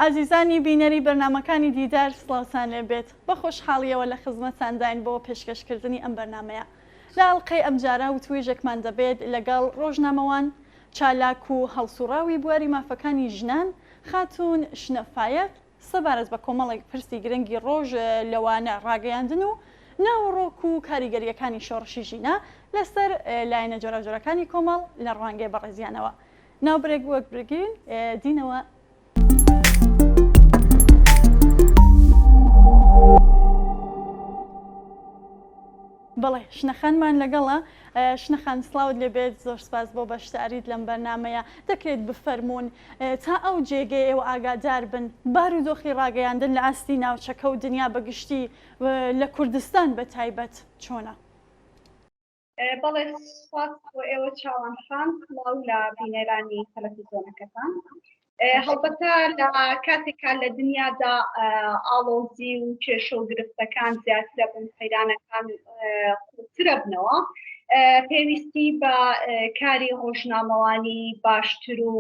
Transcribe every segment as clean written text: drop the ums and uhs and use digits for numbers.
ئازیزانی بینەری بەرنامەکانی دیدار سڵاوتان لێ بێت، بە خۆشحاڵیەوە لە خزمەتتانداین بۆ پێشکەشکردنی ئەم بەرنامەیە. لە ئەڵقەی ئەمجارە وتوێژێکمان دەبێت لەگەڵ ڕۆژنامەوان، چالاک و هەڵسوڕاوی بواری مافەکانی ژنان خاتوون شنە فایەق سەبارەت بە کۆمەڵێک پرسی گرنگی ڕۆژ لەوانە ڕاگەیاندن و ناوەڕۆک و کاریگەرییەکانی شۆڕشی ژینا لەسەر لایەنە جۆراوجۆرەکانی کۆمەڵ لە ڕوانگەی بەڕێزیانەوە ناوبرێک وەک برگین دینەوە. بەڵێ شنەخانمان لەگەڵە. شنەخان سڵاوت لێ بێت زۆر سپاس بۆ بەشداریت لەم بەرنامەیە. دەکرێت بفەرموون تا ئەو جێگەی ئێوە ئاگادار بن بارودۆخی ڕاگەیاندن لە ئاستی ناوچەکە و دنیا بە گشتی لە کوردستان بە تایبەت چۆنە؟ بەڵێ سپاس بۆ ئێوە چاوان خان، سڵاو لە بینەرانی تەلەفزیۆنەکەتان. هەڵبەتە لە کاتێکا لە دنیادا ئاڵۆزی و کێشە و گرفتەکان زیاترە بن، قەیرانەکان قوڵترە بنەوە، پێویستی بە کاری ڕۆژنامەوانی باشتر و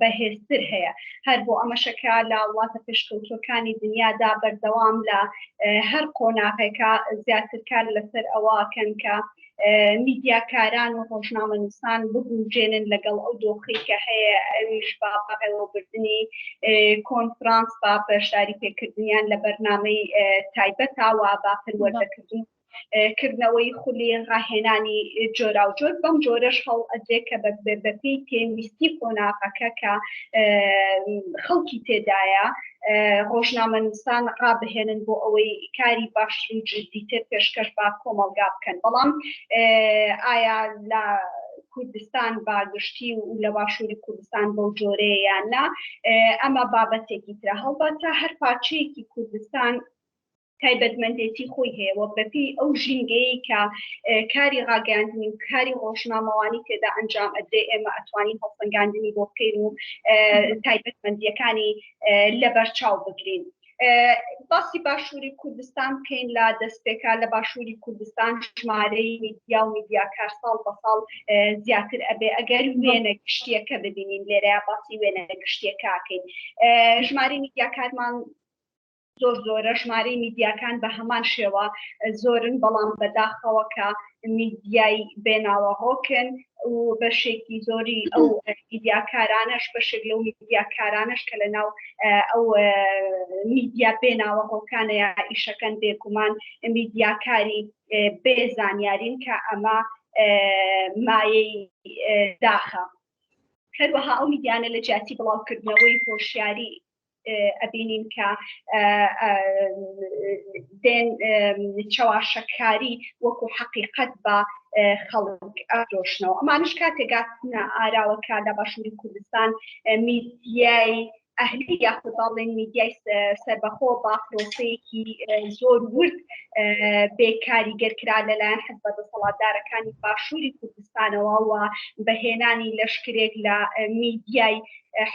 بەهێزتر هەیە. هەر بۆ ئەمەشەکە لە وڵاتە پێشکەوتووەکانی دنیادا بەردەوام لە هەر قۆناغێکە زیاتر کار لەسەر ئەوەکەن کە میدیاکاران و ڕۆژنامەنووسان بگونجێنن لەگەڵ ئەو دۆخی کە هەیە، ئەویش بە بەڕێوەبردنی کۆنفرانس، بە بەشداری پێکردنیان لە بەرنامەی تایبەتاوە، بە پەروەردەکردن کردنەوەی خولی ڕاهێنانی جۆراوجۆر. بەم جۆرەش هەوڵ ئەدرێ کە بەپێی پێویستی قۆناغەکە کە خەڵکی تێدایە ڕۆژنامەنووسان ڕابهێنن بۆ ئەوەی کاری باشتر و جدیتر پێشکەش بە کۆمەڵگا بکەن. بەڵام ئایا لە کوردستان بە گشتی و لە باشووری کوردستان بەو جۆرەیە یان نا، ئەمە بابەتێکی ترە. هەڵبەتە هەر پارچەیەکی کوردستان تایبەتمەندێتی خۆی هەیە و بەپێی ئەو ژینگەیە کە کاری ڕاگەیاندنی و کاری ڕۆژنامەوانی تێدا ئەنجام ئەدرێ، ئێمە ئەتوانین هەڵسەنگاندنی بۆ بکەین و تایبەتمەندیەکانی لەبەرچاو بگرین. باسی باشووری کوردستان بکەین، لە دەستپێکا لە باشووری کوردستان ژمارەی میدیا و میدیاکار ساڵ بە ساڵ زیاتر ئەبێ. ئەگەر وێنە گشتیەکە ببینین، لێرەیا باسی وێنە گشتیەکەکەین، ژمارەی میدیاکارمان زۆر زۆرە، ژمارەی میدیاکان بە هەمان شێوە زۆرن، بەڵام بەداخەوە کە میدیای بێناوەڕۆکن و بەشێکی زۆری ئەو میدیاکارانەش، بەشێک لەو میدیاکارانەش کە لە ناو ئەو میدیا بێناوەڕۆکانەیە ئیشەکەن، بێگومان میدیاکاری بێ زانیارین کە ئەمە مایەی داخە. هەروەها ئەو میدیانە لە جیاتی بڵاوکردنەوەی هۆشیاری ئەبینین کە دێن چەواشەکاری وەکو حەقیقەت بە خەڵک ئەفرۆشنەوە. ئەمانش کاتێک گاتنە ئاراوە کە لە باشووری کوردستان میدیای ئەهلی یاخود با بڵێن میدیای سەربەخۆ با پرۆسەیەکی زۆر ورد بێکاریگەر کرا لەلایەن حزبە دەسەڵاتدارەکانی باشووری کوردستانەوە و بەهێنانی لەشکرێک لە میدیای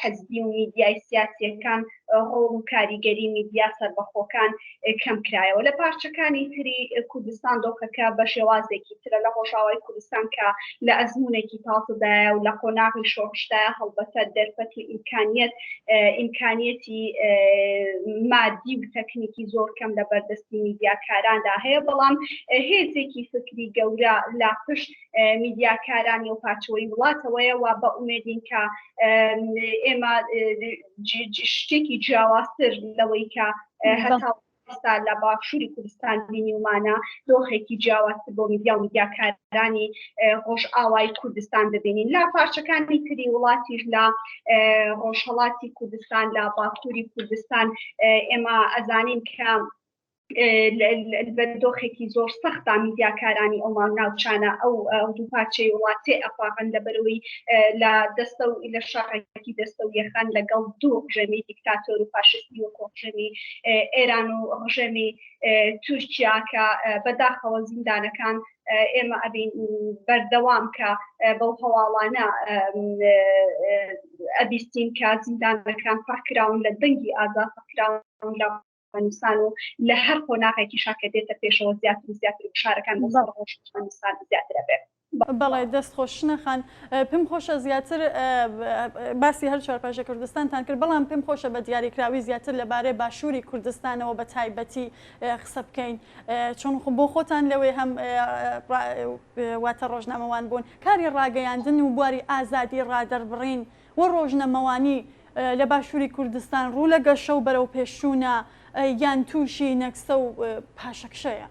حزبی و میدیای سیاسیەکان ڕۆڵ و کاریگەری میدیا سەربەخۆکان کەم کرایەوە. لە پارچەکانی تری کوردستان دۆخەکە بە شێوازێکی ترە. لە ڕۆژاوای کوردستان کە لە ئەزمونێکی تازەدایە و لە قۆناغی شۆڕشدایە، هەڵبەتە دەرفەت و ئیمکانیەت ئیمکانیەتی مادی و تەکنیکی زۆر کەم لە بەردەستی میدیاکاراندا هەیە، بەڵام هێزێکی فکری گەورە لە پشت میدیاکارانی و پارچەوەی وڵاتەوەیە و بە ئومێدین کە ئێمە شتێکی جیاوازتر لەوەی کە هەتا ئێستا لە باشووری کوردستان بینیومانە، دۆخێکی جیاوازتر بۆ میدیا و میدیاکارانی ڕۆژئاوای کوردستان ببینین. لە پارچەکانی تری وڵاتیش، لە ڕۆژهەڵاتی کوردستان، لە باکووری کوردستان، ئێمە ئەزانین کە بە دۆخێکی زۆر سەختا میدیاکارانی ئەو ناوچانە، ئەو دوو پارچەی وڵات تێ ئەپاڕن، لەبەرەوەی لە دەستە و لە شەڕێکی دەستە و یەخەن لەگەڵ دوو ڕژێمی دیکتاتۆر و فاشستی وەکو ڕژێمی ئێران و ڕژێمی تورکیا، کە بەداخەوە زیندانەکان ئێمە ئەبین بەردەوام کە بەو هەواڵانە ئەبیستین کە زیندانەکان پڕکراون لە دەنگی ئازاد، پڕکراون لە نووسان و لە هەر قۆناغێکیشا کە دێتە پێشەوە زیاتر و زیاتر گوشارەکان بۆ سەر ڕۆژنامەنووسان زیاتر ئەبێت. بەڵێ دەست خۆش شنە خان پێم خۆشە زیاتر باسی هەر چوارپارچەی کوردستانتان کرد بەڵام پێم خۆشە بە دیاریکراوی زیاتر لەبارەی باشووری کوردستانەوە بە تایبەتی قسە بکەین چۆن بۆ خۆتان لەوێ هەم واتە ڕۆژنامەوان بوون کاری ڕاگەیاندن و بواری ئازادی ڕادەربڕین و ڕۆژنەمەوانی لە باشووری کوردستان ڕوو لە گەشە و بەرەو پێشچوونە یان تووشی نەکسە و پاشەکشەیە؟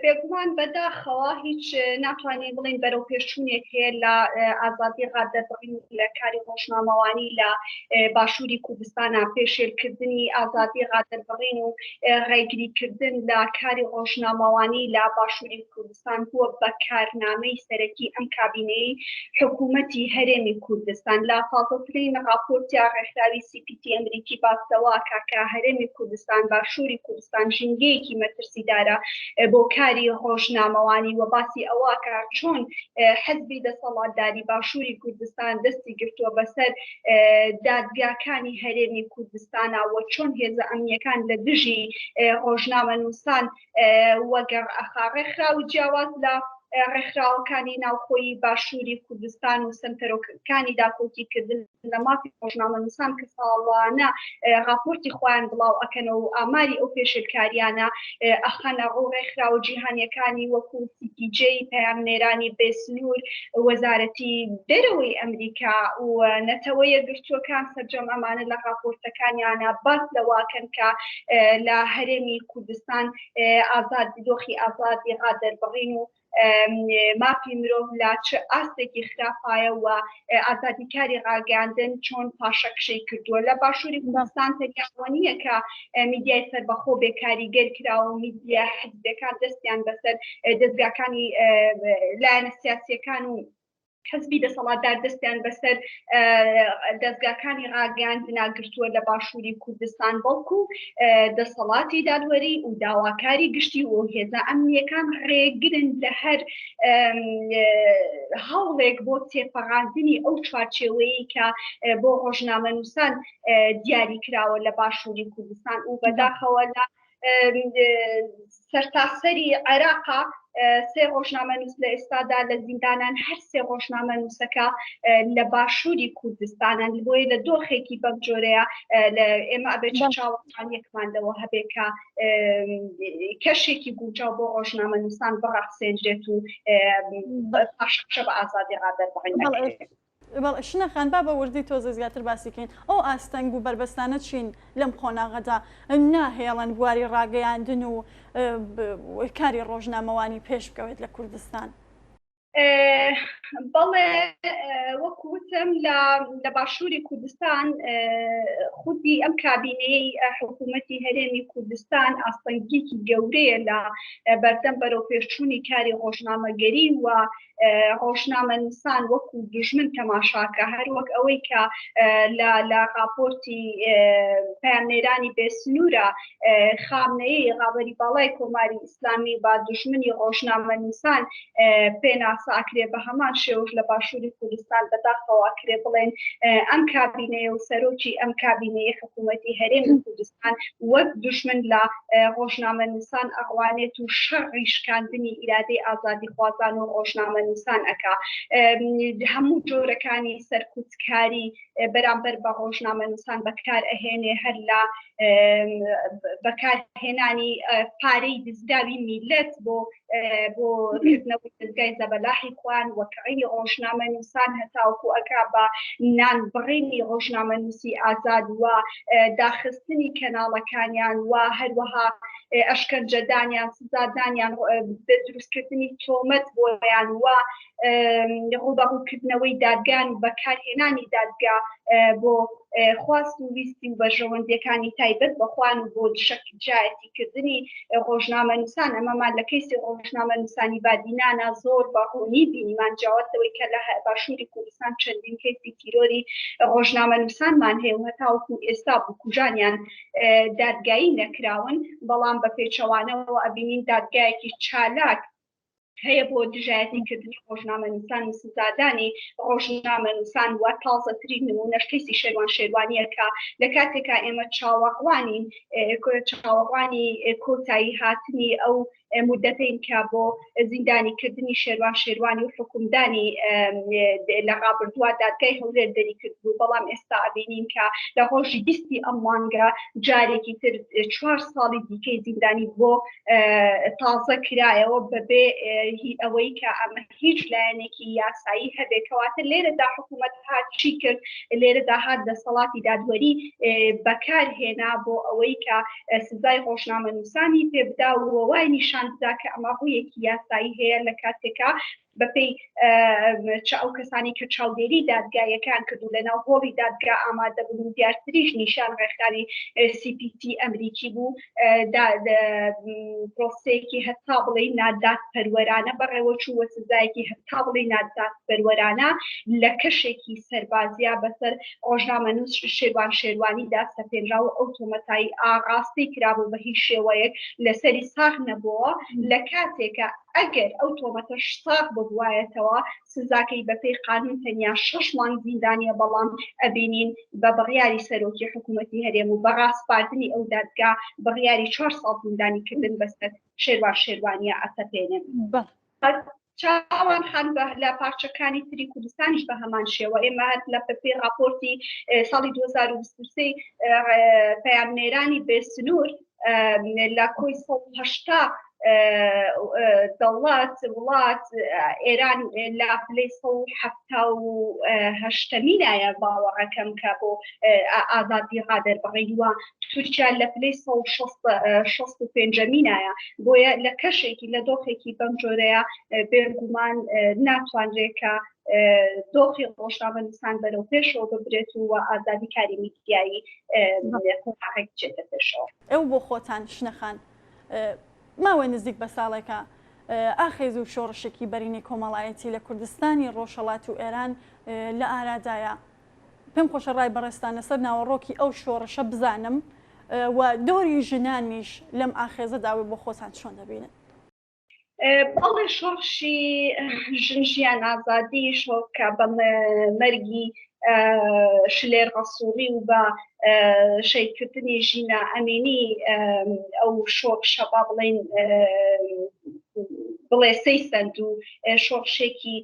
بێگومان بەداخەوە هیچ ناتوانین بڵین بەرەو پێشچوونێک هەیە لە ئازادی ڕادەربڕین لە کاری ڕۆژنامەوانی لە باشووری کوردستانە پێشێلکردنی ئازادی ڕادەربڕین و ڕێگریکردن لە کاری ڕۆژنامەوانی لە باشووری کوردستان بووە بە کارنامەی سەرەکی ئەم کابینەی حکوومەتی هەرێمی کوردستان لە تازەترین ڕاپۆرتیا ڕێکخراوی سی پی تی ئەمریکی باس لەوە ئەکا کە هەرێمی کوردستان، باشووری کوردستان ژینگەیەکی مەترسیدارە بۆ کاری ڕۆژنامەوانی و باسی ئەوە ئەکا چۆن حزبی دەسەڵاتداری باشووری کوردستان دەستی گرتووە بەسەر دادگاکانی هەرێمی کوردستانا و چۆن هێزە ئەمنیەکان لە دژی ڕۆژنامەنووسان وەگەڕ ئەخا. ڕێکخراوی جیاواز لە ڕێکخراوەکانی ناوخۆیی باشووری کوردستان و سەنتەرەکانی داکۆکیکردن لە مافی ڕۆژنامەنووسان کە ساڵانە ڕاپۆرتی خۆیان بڵاو ئەکەنەوە و ئاماری ئەو پێشێلکاریانە ئەخەنە ڕوو، ڕێکخراوە جیهانیەکانی وەکو CPJ، پەیامنێرانی بێسنوور، وەزارەتی دەرەوەی ئەمریکا و نەتەوە یەکگرتووەکان سەرجەم ئەمانە لە ڕاپۆرتەکانیانە باس لەوەکەن کە لە هەرێمی کوردستان ئازاد دۆخی ئازادی ڕادەربڕین و مافی مرۆڤ لە چ ئاستێکی خراپایە و ئازادی کاری ڕاگەاندن چۆن پاشەکشەی کردووە لە باشووری کوردستان تەنیا ئەوە نییە کە میدیای سەربەخۆ بێکاریگەر کراوە و میدیا حزبەکان دەستیان بەسەر دەزگاکانی لایەنە سیاسیەکان و حزبی دەسەڵاتدار دەستیان بەسەر دەزگاکانی ڕاگەیاندنا گرتووە لە باشووری کوردستان، بەڵکو دەسەڵاتی دادوەری و داواکاری گشتی و هێزە ئەمنیەکان ڕێگرن لە هەر هەوڵێک بۆ تێپەڕاندنی ئەو چوارچێوەیە کە بۆ ڕۆژنامەنووسان دیاری کراوە لە باشووری کوردستان و بەداخەوە لە سەرتاسەری عێراقا سێ ڕۆژنامەنووس لە ئێستادا لە زیندانان هەر سێ ڕۆژنامەنووسەکە لە باشووری کوردستانن بۆیە لە دۆخێکی بەم جۆرەیە لە ئێمە ئەبێت چ چاوەڕوانیەکمان لەوە هەبێ کە کەشێکی گونجاو بۆ ڕۆژنامەنووسان بڕەخسێنرێت و پاشەکشە بە ئازادی ڕادەربڕین نەکرێت. بەڵێ شنە خان با بە وردی تۆزێ زیاتر باسی کەین ئەو ئاستەنگ و بەربەستانە چین لەم قۆناغەدا ناهێڵن بواری ڕاگەیاندن و کاری ڕۆژنامەوانی پێش بکەوێت لە کوردستان؟ بەڵێ وەکو وتم لە باشووری کوردستان خودی ئەم کابینەی حکوومەتی هەرێمی کوردستان ئاستەنگیکی گەورەیە لە بەردەم بەرەوپێشچوونی کاری ڕۆژنامەگەری و ڕۆژنامەنووسان وەکو دوژمن تەماشاکە هەر وەک ئەوەی کە لە لە ڕاپۆرتی پەیامنێرانی بێسنوورە خامنەیی ڕابەری باڵای کۆماری ئیسلامی بە دوژمنی ڕۆژنامەنووسان پێناسە ئەکرێ بە هەمان شێوەش لە باشووری کوردستان بەداخەوە ئەکرێ بڵێن ئەم کابینەیە و سەرۆکی ئەم کابینەیە حکوومەتی هەرێمی کوردستان وەک دوژمن لە ڕۆژنامەنووسان ئەڕوانێت و شەڕی شکاندنی ئیرادەی ئازادیخوازان و ڕۆژنامەنووسان ئەکا. هەموو جۆرەکانی سەرکوتکاری بەرامبەر بە ڕۆژنامەنووسان بەکار ئەهێنێ هەر لە بەکارهێنانی پارەی دزراوی میلەت بۆ بۆ کردنەوەی دەزگای زەبەلاحی خۆیان و کڕینی ڕۆژنامەنووسان هەتاوەکو ئەکا بە نانبڕینی ڕۆژنامەنووسی ئازاد و داخستنی کەناڵەکانیان و هەروەها ئەشکەنجەدانیان سزادانیان دروستکردنی تۆمەت بۆیان و ڕووبەڕووکردنەوەی دادگان و بەکارهێنانی دادگا بۆ خواست و ویستی و بەرژەوەندیەکانی تایبەت بە خوان و بۆ دژایەتیکردنی ڕۆژنامەنووسان ئەمەمان لە کەیسی ڕۆژنامەنووسانی بادینانا زۆر بە ڕوونی بینیمان جیاواز لەوەی کە لە باشووری کوردستان چەندین کەیسی تیرۆری ڕۆژنامەنووسانمان هەیە و هەتاوەکو ئێستا بکوژانیان دادگایی نەکراون بەڵام بە پێچەوانەوە ئەبینین دادگایەکی چالاک هەیە بۆ دژایەتی کردنی ڕۆژنامەنووسان و سزادانی ڕۆژنامەنووسان و تازەترین نموونەش کەیسی شێروان شێروانییە کە لە کاتێکا ئێمە چاوەڕوانین چاوەڕوانی کۆتایی هاتنی ئەو مودەتەین کە بۆ زیندانی کردنی شێروان شێروانی و حکومدانی لە ڕابردووە دادگای هەولێر دەری کردبوو، بەڵام ئێستا ئەبینین کە لە ڕۆژی بیستی ئەم مانگە جارێکی تر چوار ساڵی دیکەی زیندانی بۆ تازە کرایەوە بەبێ ئەوەی کە ئەمە هیچ لایەنێکی یاسایی هەبێت. کەواتە لێرەدا حکوومەت هات چی کرد؟ لێرەدا هات دەسەڵاتی دادوەری بەکارهێنا بۆ ئەوەی کە سزای ڕۆژنامەنووسانی پێبدا و وای نیشان بدا کە ئەمە ڕوویەکی یاسایی هەیە، لە کاتێکا بەپێی چ ئەو کەسانی کە چاودێری دادگایەکان کرد و لەناو هۆڵی دادگا ئامادە بوون و دیارتریش نیشان ڕێکخراوی CPT ئەمریکی بوو، پرۆسەیەکی هەتا بڵێی نادادپەروەرانە بەڕێوەچوو و سزایەکی هەتا بڵێی نادادپەروەرانە لە کەشێکی سەربازیا بەسەر ڕۆژنامەنووس شێروان شێروانیدا سەپێنرا و ئەو تۆمەتایی ئاڕاستەی کرابوو بە هیچ شێوەیەک لەسەری ساغ نەبووە، لە کاتێکا ئەگەر ئەو تۆمەتەش ساغ ببوایەتەوە سزاکەی بەپێی قانون تەنیا شەش مانگ زیندانیە، بەڵام ئەبینین بە بڕیاری سەرۆکی حکوومەتی هەرێم و بە ڕاسپاردنی ئەو دادگا بڕیاری چوار ساڵ زیندانی کردن بەسەر شێروان شێروانیە ئەسەپێنن. چاوان خان بە لە پارچەکانی تری کوردستانیش بە هەمان شێوە ئێمە هەر لە پێی ڕاپۆرتی ساڵی 2023 پەیامنێرانی بێسنوور لە کۆی 180 دەوڵەت وڵات ئێران لە پلەی 178مینایە باوەڕەکەم کە بۆ ئازادی ڕادەربڕین وە تورکیا لە پلەی 165مینایە. بۆیە لە کەشێکی لە دۆخێکی بەم جۆرەیە بێگومان ناتوانرێت کە دۆخی ڕۆژنامەنووسان بەرەو پێشەوە ببرێت و ئازادی کاری میدیایی قۆناغێک بچێتە پێشەوە. ئێوە بۆ خۆتان شنەخان ماوەی نزیک بە ساڵێکە ئاخێز و شۆڕشێکی بەرینی کۆمەڵایەتی لە کوردستانی ڕۆژهەڵات و ئێران لە ئارادایە. پێم خۆشە ڕای بەڕێزتان لەسەر ناوەڕۆکی ئەو شۆڕشە بزانم و دۆری ژنانیش لەم ئاخێزەدا بۆ خۆتان چۆن دەبینن؟ بەڵێ شۆڕشی ژن ژیان ئازادی شۆکە بە مەرگی شلێر ڕەسوڵی و بە شەیکردنی ژینا ئەمینی ئەو شۆڕشە با بڵێن بڵێسەی سند و شۆڕشێکی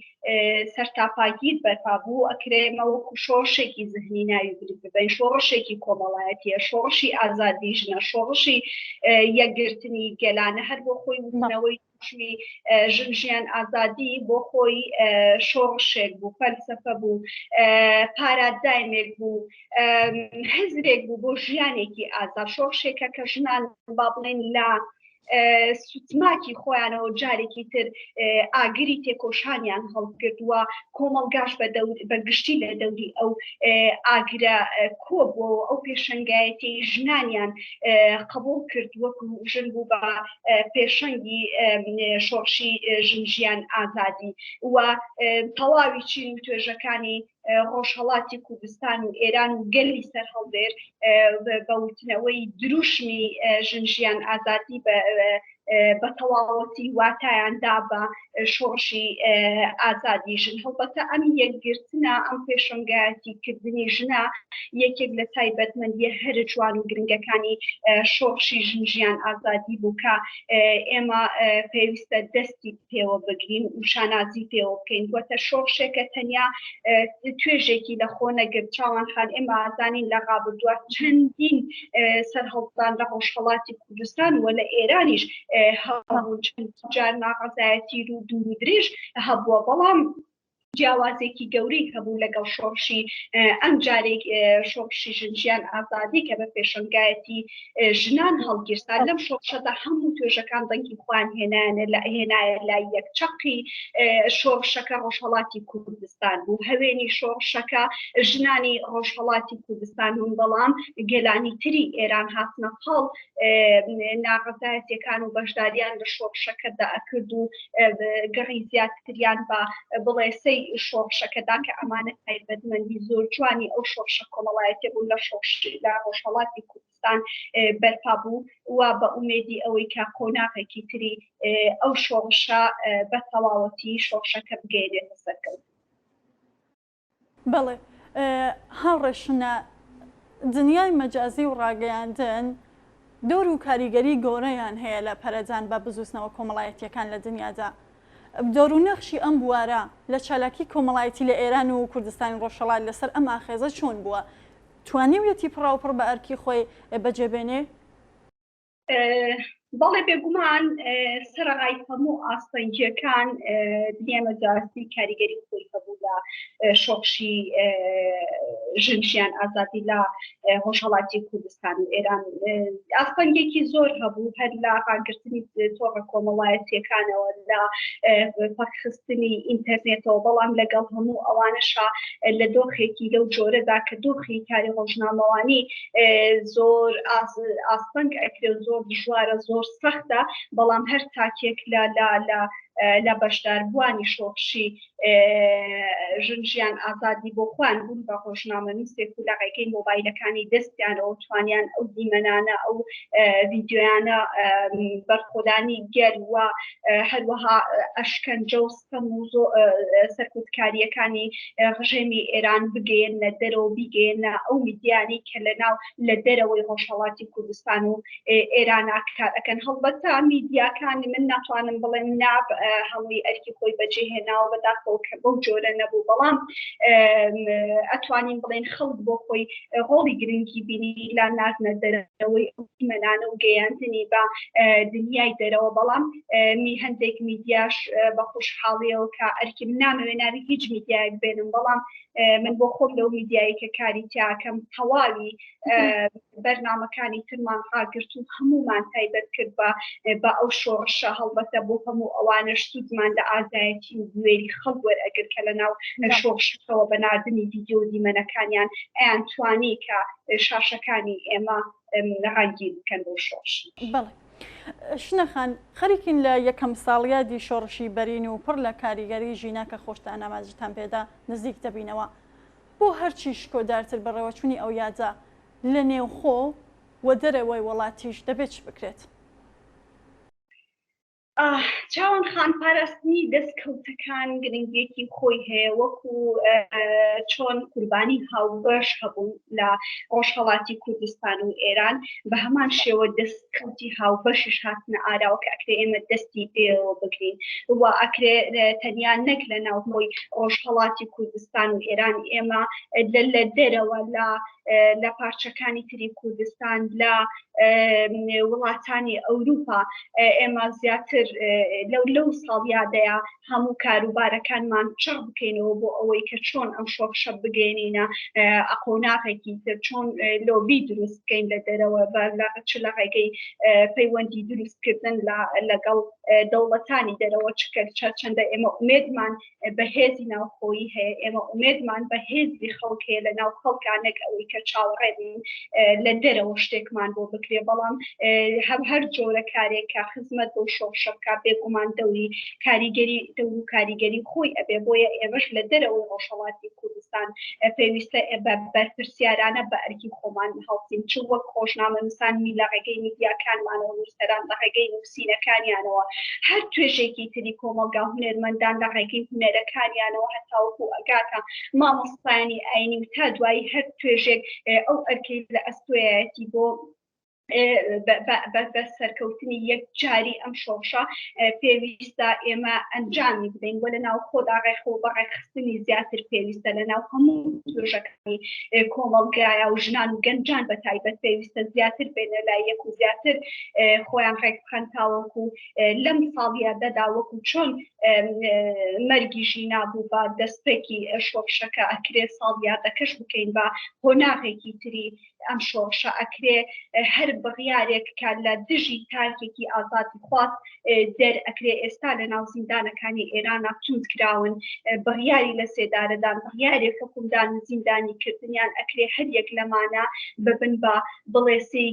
سەرتاپاگیر بەرپا بوو، ئەکرێ ئێمە وەکو شۆڕشێکی زهنی ناوی ببەین، شۆڕشێکی کۆمەڵایەتیە، شۆڕشی ئازادی ژنە، شۆڕشی یەکگرتنی گەلانە، هەر بۆ خۆی وتنەوەی دروشمی ژن ژیان ئازادی بۆ خۆی شۆڕشێک بوو، فەلسەفە بوو، پارادایمێک بوو، هزرێک بوو بۆ ژیانێکی ئازاد، شۆڕشێکە کە ژنان با بڵێن لە سوتماکی خۆیانەوە جارێکی تر ئاگری تێکۆشانیان هەڵگرت و کۆمەڵگاش بە گشتی لە دەوری ئەو ئاگرە کۆبووەوە، ئەو پێشەنگایەتی ژنانیان قبوڵ کرد وەکو ژن بوو بە پێشەنگی شۆڕشی ژن ژیان ئازادی و تەواوی چین و توێژەکانی ڕۆژهەڵاتی کوردستان و ئێران و گەلی سەرهەڵدێر بە وتنەوەی دروشمی ژن ژیان ئازادی بە تەواوەتی واتایان دا بە شۆڕشی ئازادی ژن. هەڵبەتە ئەم یەکگرتنە، ئەم پێشەنگایەتی کردنی ژنە یەکێک لە تایبەتمەندیە هەرە جوان و گرنگەکانی شۆڕشی ژن ژیان ئازادی بوو کە ئێمە پێویستە دەستی پێوە بگرین و شانازی پێوە بکەین. وەتە شۆڕشێکە تەنیا توێژێکی لە خۆ نەگرت. چاوان خان ئێمە ئازانین لە ڕابردووە چەندین سەرهەڵدان لە ڕۆژهەڵاتی کوردستان و لە ئێرانیش هەبوون، چەند جار ناڕەزایەتی و دوور و درێژ هەبووە، بەڵام جیاوازێکی گەورەی هەبوو لەگەڵ شۆڕشی ئەم جارێک شۆڕشی ژن ژیان ئازادی کە بە پێشەنگایەتی ژنان هەڵگیرسا. لەم شۆڕشەدا هەموو توێژەکان دەنگی خۆیان هێنایانە لە هێنایە لای یەک. چەقی شۆڕشەکە ڕۆژهەڵاتی کوردستان بوو، هەوێنی شۆڕشەکە ژنانی ڕۆژهەڵاتی کوردستان بوون، بەڵام گەلانی تری ئێران هاتنە پاڵ ناڕەزایەتیەکان و بەشداریان لە شۆڕشەکەدا ئەکرد و گەڕی زیاتریان بە بڵێسەی شۆڕشەکەدا کە ئەمانە تایبەتمەندی زۆر جوانی ئەو شۆڕشە کۆمەڵایەتیە بوون لە شۆڕش لە ڕۆژهەڵاتی کوردستان بەرپا بوو و بە ئومێدی ئەوەی کە قۆناغێکی تری ئەو شۆڕشە بە تەواوەتی شۆڕشەکە بگەیەنێتە سەرکەوتن. بەڵێ هاوڕێ شنە، دنیای مەجازی و ڕاگەیاندن دەور و کاریگەری گەورەیان هەیە لە پەرەدان بە بزووتنەوە کۆمەڵایەتییەکان لە دنیادا. دەور و نەخشی ئەم بوارە لە چالاکی کۆمەڵایەتی لە ئێران و کوردستانی ڕۆژهەڵات لەسەر ئەم ئاخێزە چۆن بووە؟ توانیویەتی پڕاوپڕ بە ئەرکی خۆی بەجێ بێنێ؟ بەڵێ بێگومان سەرەڕای هەموو ئاستەنگیەکان دنیای مەجازی کاریگەری خۆی هەبوو لە شۆڕشی ژن ژیان ئازادی لە ڕۆژهەڵاتی کوردستان و ئێران ئاستەنگێکی زۆر هەبوو هەر لە ڕاگرتنی تۆڕە کۆمەڵایەتیەکانەوە لە پەکخستنی ئینتەرنێتەوە بەڵام لەگەڵ هەموو ئەوانەشا لە دۆخێکی لەو جۆرەدا کە دۆخی کاری ڕۆژنامەوانی زۆر ئاستەنگ ئەکرێ و زۆر دژوارە زۆر سەختە بەڵام هەر تاکێک لە لە لە لە بەشداربووانی شۆڕشی ژن ژیان ئازادی بۆ خۆیان بوون بە ڕۆژنامەنووسێک و لە ڕێگەی مۆبایلەکانی دەستیانەوە توانیان ئەو دیمەنانە ئەو ڤیدیۆیانە بەرخۆدانی گەل و هەروەها ئەشکەنجە و ستەم و سەرکوتکارییەکانی ڕژێمی ئێران بگەیەننە دەرەوە، بیگەیەننە ئەو میدیانەی کە لە ناو لە دەرەوەی ڕۆژهەڵاتی کوردستان و ئێرانا کار ئەکەن. هەڵبەتە میدیاکان من ناتوانم بڵێم نا هەمووی ئەرکی خۆی بەجێ هێناوە، بەداخەوە کە بەو جۆرە نەبوو، بەڵام ئەتوانین بڵێین خەڵک بۆ خۆی ڕۆڵی گرنگی بینی لە ناردنە دەرەوەی ئەو دیمەنانە و گەیاندنی بە دنیای دەرەوە، بەڵام می هەندێک میدیاش بە خۆشحاڵیەوە کە ئەرکی من نامەوێ ناوی هیچ میدیایەک بێنم، بەڵام من بۆ خۆم لەو میدیایی کە کاری تیاکەم تەواوی بەرنامەکانی ترمان ڕاگرت و هەموومان تایبەت کرد بە بە ئەو شۆڕشە، هەڵبەتە بۆ هەموو ئەوانەش سوودمان لە ئازایەتی و بوێری خەڵک وەرئەگرت کە لە ناو شۆڕشەکەوە بە ناردنی ڤیدیۆ و دیمەنەکانیان ئەیانتوانی کە شاشەکانی ئێمە ڕەنگین بکەن بۆ شۆڕش. بەڵێ شنە خان، خەریکین لە یەکەم ساڵیادی شۆڕشی بەرین و پڕ لە کاریگەری ژینا کە خۆشتان ئاماژەتان پێدا نزیک دەبینەوە. بۆ هەرچی شکۆدارتر بەڕێوەچوونی ئەو یادە لە نێوخۆ و دەرەوەی وەڵاتیش دەبێ چ بکرێت؟ چاوان خان، پاراستنی دەستکەوتەکان گرنگیەکی خۆی هەیە، وەکو چۆن قوربانی هاوبەش هەبوون لە ڕۆژهەڵاتی کوردستان و ئێران، بە هەمان شێوە دەستکەوتی هاوبەشیش هاتنە ئاراوە کە ئەکرێ ئێمە دەستی پێوە بگرین و ئەکرێ تەنیا نەک لە ناوخۆی ڕۆژهەڵاتی کوردستان و ئێران، ئێمە لە دەرەوە لە لە پارچەکانی تری کوردستان لە وڵاتانی ئەوروپا ئێمە زیاتر لەو لەو ساڵیادەیە هەموو کاروبارەکانمان چڕ بکەینەوە بۆ ئەوەی کە چۆن ئەم شۆڕشە بگەێنینە قۆناغێکی تر، چۆن لۆبی دروست بکەین لە دەرەوە چ لە ڕێگەی پەیوەندی دروستکردن لەگەڵ دەوڵەتانی دەرەوە، چ چەندە ئێمە ئومێدمان بە هێزی ناوخۆیی هەیە، ئێمە ئومێدمان بە هێزی خەڵک هەیە لە ناو خەڵکا، نەک ئەوەی کە چاوەڕێ بین لە دەرەوە شتێکمان بۆ بکرێ، بەڵام هەر هەر جۆرە کارێک کە خزمەت بەو شۆڕشە بکا بێگومان دەوری کاریگەری دەور و کاریگەری خۆی ئەبێ، بۆیە ئێمەش لە دەرەوەی ڕۆژهەڵاتی کوردستان پێویستە بە بەرپرسیارانە بە ئەرکی خۆمان هەڵسین، چ وەک ڕۆژنامەنووسان لە ڕێگەی میدیاکانمانەوە، نووسەران لە ڕێگەی نووسینەکانیانەوە، هەر توێژێکی تری کۆمەڵگا، هونەرمەندان لە ڕێگەی هونەرەکانیانەوە هەتاوەکو ئەگاتە مامۆستایانی ئاینی و تا دوایی هەر توێژێک ئەو ئەرکەی لە ئەستۆیەتی بۆ بە سەرکەوتنی یەکجاری ئەم شۆڕشە پێویستە ئێمە ئەنجامی بدەین. بۆ لە ناوخۆدا ڕێکخۆ بە ڕێکخستنی زیاتر پێویستە لە ناو هەموو توێژەکانی کۆمەڵگایە و ژنان و گەنجان بە تایبەت پێویستە زیاتر بێنە لای یەک و زیاتر خۆیان ڕێک بخەن تاوەکو لەم ساڵیادەدا وەکو چۆن مەرگی ژینا بوو بە دەستپێکی شۆڕشەکە، ئەکرێ ساڵیادەکەش بکەین بە قۆناغێکی تری ئەم شۆڕشە. ئەکرێ هەر بڕیارێک کە لە دژی تاکێکی ئازادیخواز دەر ئەکرێ، ئێستا لە ناو زیندانەکانی ئێرانە توند کراون، بڕیاری لە سێدارەدان، بڕیاری حکومدان و زیندانی کردنیان، ئەکرێ هەر یەک لەمانە ببن بە بڵێسەی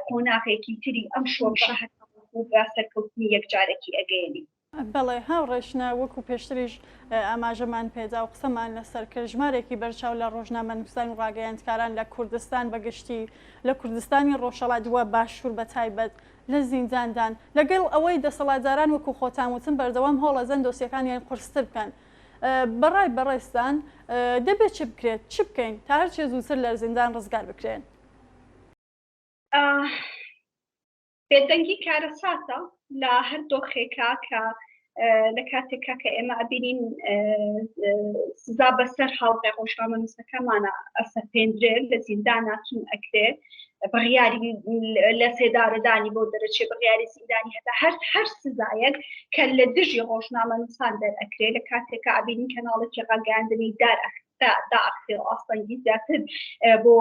قۆناغێکی تری ئەم شۆڕشە هەتاوەکو بە سەرکەوتنی یەکجارەکی ئەگەیەنین. بەڵێ هاوڕێ شنە، وەکو پێشتریش ئاماژەمان پێدا و قسەمان لەسەر کرد، ژمارێکی بەرچاو لە ڕۆژنامەنووسان و ڕاگەیاندکاران لە کوردستان بە گشتی، لە کوردستانی ڕۆژهەڵات و باشوور بە تایبەت لە زینداندان. لەگەڵ ئەوەی دەسەڵاتداران وەکو خۆتان وتن بەردەوام هەوڵ ئەدەن دۆسیەکانیان قورستر بکەن. بە ڕای بەڕێزتان دەبێت چ بکرێت، چ بکەین تا هەرچێ زووتر لە زیندان ڕزگار بکرێن؟ بێدەنگی کارەساتە لە هەر دۆخێکا کە لە کاتێکا کە ئێمە ئەبینین سزا بەسەر هاوڕێ ڕۆژنامەنووسەکەمانە ئەسەپێندرێ لە زیندانا چون ئەکرێ بڕیاری لە سێدارەدانی بۆ دەرەچێ بڕیاری زیندانی هەتا هەر هەر سزایەک کە لە دژی ڕۆژنامەنووسان دەرئەکرێ لە کاتێکا ئەبینین کەناڵێکی ڕاگەیاندنی دار داخرێ و ئاستەنگی زیاتر بۆ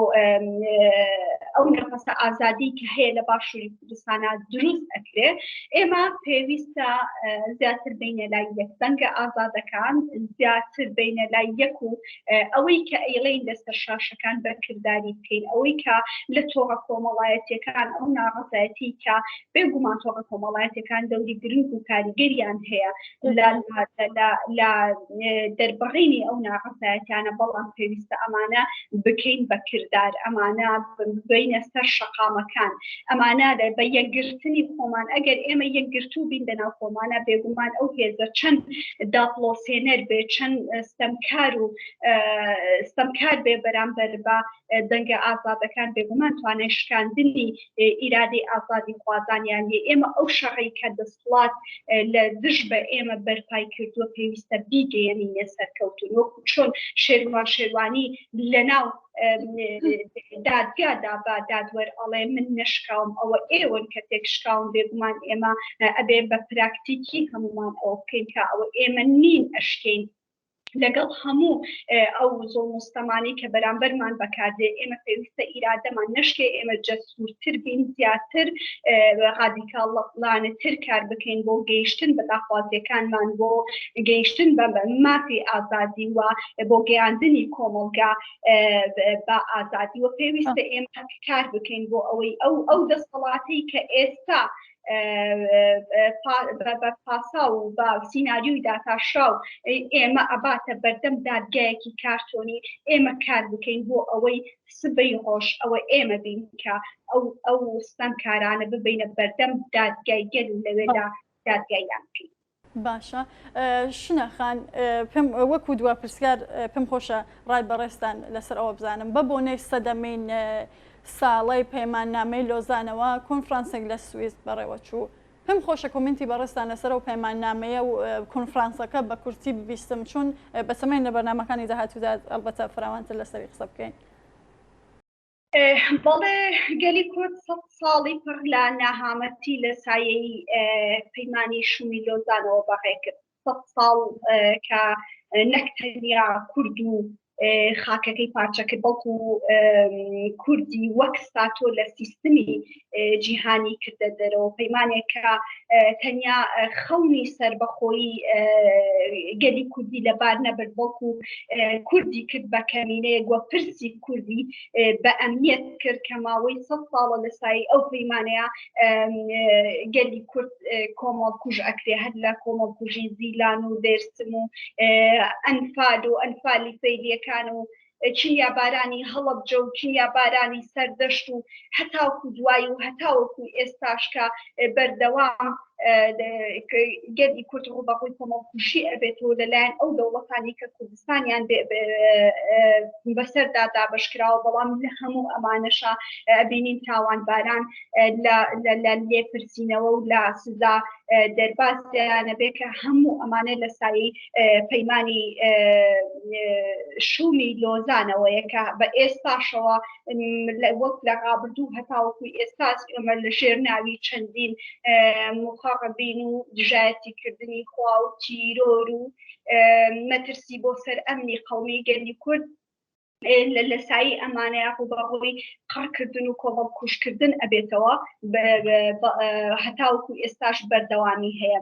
ئەو نەفەسە ئازادی کە هەیە لە باشووری کوردستانە دروست ئەکرێ ئێمە پێویستە زیاتر بینە لای یەک دەنگە ئازادەکان زیاتر بینە لای یەک و ئەوەی کە ئەیڵێین لەسەر شاشەکان بەکردداری بکەین ئەوەی کە لە تۆڕە کۆمەڵایەتیەکان ئەو ناڕەزایەتی کە بێگومان تۆڕە کۆمەڵایەتەکان دەوری گرنگ و کاریگەریان هەیە لە دەربڕینی ئەو ناڕەزایەتیانە بەڵام پێویستە ئەمانە بکەین بە کردار ئەمانە ببینە سەر شەقامەکان ئەمانە بە یەکگرتنی خۆمان ئەگەر ئێمە یەکگرتوو بین لەناو خۆمانە بێگومان ئەو هێزە چەند داپڵۆسێنەر بێ چەند ستەمکار و ستەمکار بێ بەرامبەر بە دەنگە ئازادەکان بێگومان توانای شکاندنی ئیرادەی ئازادیخوازانیان هەیە. ئێمە ئەو شەڕەی کە دەسەڵات لە دژ بە ئێمە بەرپای کردووە پێویستە بیگەیەنینە سەرکەوتن وەکو چۆن شێروان شێروانی لەناو دادگادا بە دادوەر ئەڵێ من نەشکاوم ئەوە ئێوەن کە تێکشکاون بێگومان ئێمە ئەبێ بە پراکتیکی هەمومان ئەوە بکەین کە ئەوە ئێمە نین ئەشکین لەگەڵ هەموو ئەو زوڵم و ستەمانەی کە بەرامبەرمان بەکاردێ ئێمە پێویستە ئیرادەمان نەشکێ ئێمە جەسوورتر بین زیاتر ڕادیکاڵانەتر کار بکەین بۆ گەیشتن بە داخوازیەکانمان بۆ گەیشتن بە مافی ئازادی و بۆ گەیاندنی کۆمەڵگا بە ئازادی و پێویستە ئێمە کار بکەین بۆ ئەوەی ئەو ئەو دەسەڵاتەی کە ئێستا بە پاساو و بە سیناریۆی داتاشراو ئێمە ئەباتە بەردەم دادگایەکی کارتۆنی ئێمە کار بکەین بۆ ئەوەی سبەی ڕۆژ ئەوە ئێمە بین کە ئەو ئەو ستەمکارانە ببینە بەردەم دادگای گەل و لەوێدا دادگاییان بکەین. باشە شنە خان پێم وەکو دوا پرسیار پێم خۆشە ڕای بەڕێزتان لەسەر ئەوە بزانم بە بۆنەی سەدەمین ساڵەی پەیماننامەی لۆزانەوە کۆنفرانسێک لە سوئیس بەڕێوە چوو پێم خۆشە کۆمنتی بەڕێزتان لەسەر ئەو پەیماننامەیە و کۆنفرانسەکە بە کورتی ببیستم چون بەتەماین لە بەرنامەکانی داهاتوودا ئەڵبەتە فراوانتر لەسەری قسە بکەین. بەڵێ گەلی کورد سە ساڵی پڕ لە ناهامەتی لە سایەی پەیمانی شومی لۆزانەوە بەڕێکرد سە ساڵ کە نەک تەنیا کورد و خاکەکەی پارچە کرد بەڵکو کوردی وەک ستاتۆ لە سیستمی جیهانی کردە دەرەوە پەیمانێک کە تەنیا خەونی سەربەخۆیی گەلی کوردی لەبار نەبرد بەڵکو کوردی کرد بە کەمینەیەک وە پرسی کوردی بە ئەمنیەت کرد کە ماوەی سە ساڵە لە سای ئەو پەیمانەیە گەلی کورد کۆمەڵکوژ ئەکرێ هەر لە کۆمەڵکوژی زیلان و دێرسم و ئەنفال و ئەنفالی فەیلیەکان و کیمیابارانی هەڵەبجە و کیمیابارانی سەردەشت و هەتاوکو دوای و هەتاوەکو ئێستاش کە بەردەوام گەلی کورد ڕووبەڕووی کۆمەڵکوژی ئەبێتەوە لەلایەن ئەو دەوڵەتانی کە کوردستانیان بەسەردا دابەشکراوە بەڵام لە هەموو ئەمانەشا ئەبینین تاوانباران لە لێپرسینەوە و لە سزا دەربازیانە بێ کە هەموو ئەمانە لە سایەی پەیمانی شومی لۆزانەوەیە کە بە ئێستاشەوە وەک لە ڕابردوو هەتاوەکو ئێستاس ئێمە لە ژێر ناوی چەندین مخەڕبین و دژایەتیکردنی خوا و تیرۆر و مەترسی بۆ سەر ئەمنی قەومی گەلی کورد لە سایی ئەمانەیە ڕووبەڕووی قڕکردن و کۆمەڵکوژکردن ئەبێتەوە هەتاوەکو ئێستاش بەردەوامی هەیە.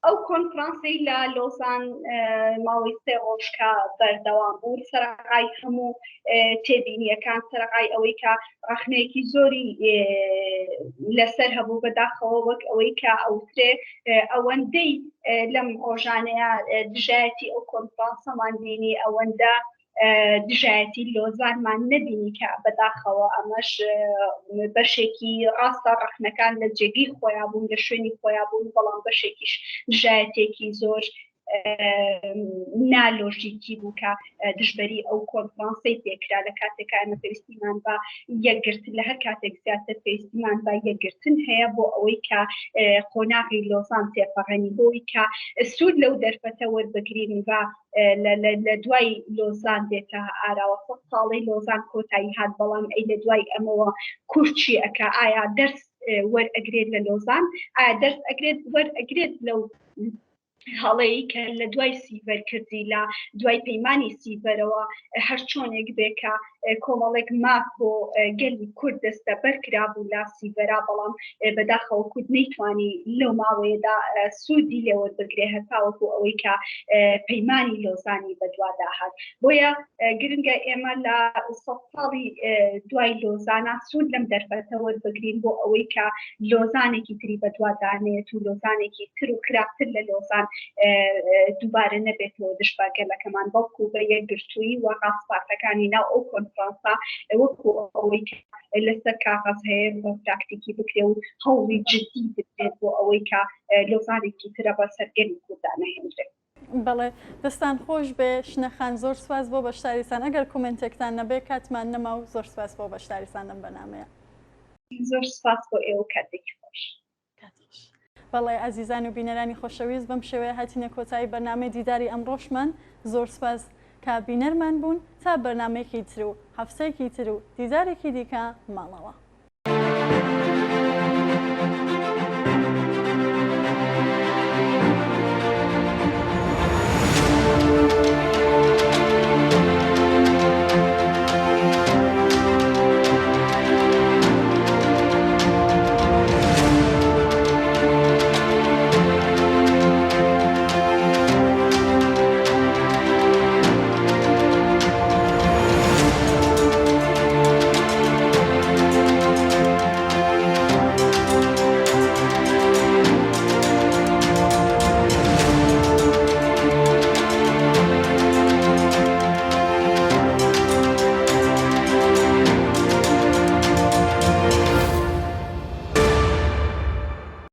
ئەو کۆنفرانسەی لە لۆزان ماوەی سێ ڕۆژ کە بەردەوام بوو سەرەڕای هەموو تێبینیەکان سەرەڕای ئەوەی کە ڕەخنەیەکی زۆری لەسەر هەبوو بەداخەوە وەک ئەوەی کە ئەوترێ ئەوەندەی لەم ڕۆژانەیە دژایەتی ئەو کۆنفرانسەمان بینی ئەوەندە دژایەتی لۆزانمان نەبینی کە بەداخەوە ئەمەش بەشێکی ڕاستە ڕەخنەکان لە جێگەی خۆیان بوون لە شوێنی خۆیان بوون بەڵام بەشێکیش دژایەتێکی زۆر. نالۆژیکی بوو کە دژبەری ئەو کۆنفرانسەی پێکرا لە کاتێکا ئێمە پێویستیمان بە یەکگرتن لە هەر کاتێک زیاتر پێویستیمان بە یەکگرتن هەیە بۆ ئەوەی کە قۆناغی لۆزان تێپەڕێنین بۆ ئەوەی کە سوود لەو دەرفەتە وەربگرین و لە دوای لۆزان دێتە ئاراوە سە ساڵی لۆزان کۆتایی هات بەڵام ئەی لە دوای ئەمەوە کورد چی ئەکا ئایا دەرس وەرئەگرێت لە لۆزان ئایا دەرس ئەگرێت وەرئەگرێت لەو هەڵەی کە لە دوای سیڤەر کردی لە دوای پەیمانی سیڤەرەوە هەر چۆنێک بێ کە کۆمەڵێک ماف بۆ گەلی کورد دەستەبەر کرابوو لە سیڤەرا بەڵام بەداخەوە کورد نەیتوانی لەو ماوەیەدا سوودی لێوەربگرێ هەتاوەکو ئەوەی کە پەیمانی لۆزانی بەدوادا هات بۆیە گرنگە ئێمە لە ساڵی دوای لۆزانا سوود لەم دەرفەتە وەربگرین بۆ ئەوەی کە لۆزانێکی تری بەدوادانێت و لۆزانێکی تر و خراپتر لە لۆزان دووبارە نەبێتەوە دژ بە گەلەکەمان بەڵکو بە یەکگرتوویی و ڕاسپاردەکانی ناو ئەو کۆنفرانسە وەکو ئەوەی کە لەسەر کاغەز هەیە بە پراکتیکی بکرێ و هەوڵی جدی بدرێت بۆ ئەوەی کە لۆزانێکی ترە بەسەر گەلی کورددا نەهێنرێت. بەڵێ دەستان خۆش بێ شنە خان زۆر سوپاس بۆ بەشداریتان ئەگەر کۆمێنتێکتان نەبێ کاتمان نەما و زۆر سوپاس بۆ بەشداریتان لەم بەرنامەیە. زۆر سوپاس بۆ ئێوە کاتێکی خۆش. کات خۆش. بەڵێ ئازیزان و بینەرانی خۆشەویست بەم شێوەیە هاتینە کۆتایی بەرنامەی دیداری ئەمڕۆشمان زۆر سوپاس کە بینەرمان بوون تا بەرنامەیەکی تر و هەفتەیەکی تر و دیدارێکی دیکە ماڵئاوا.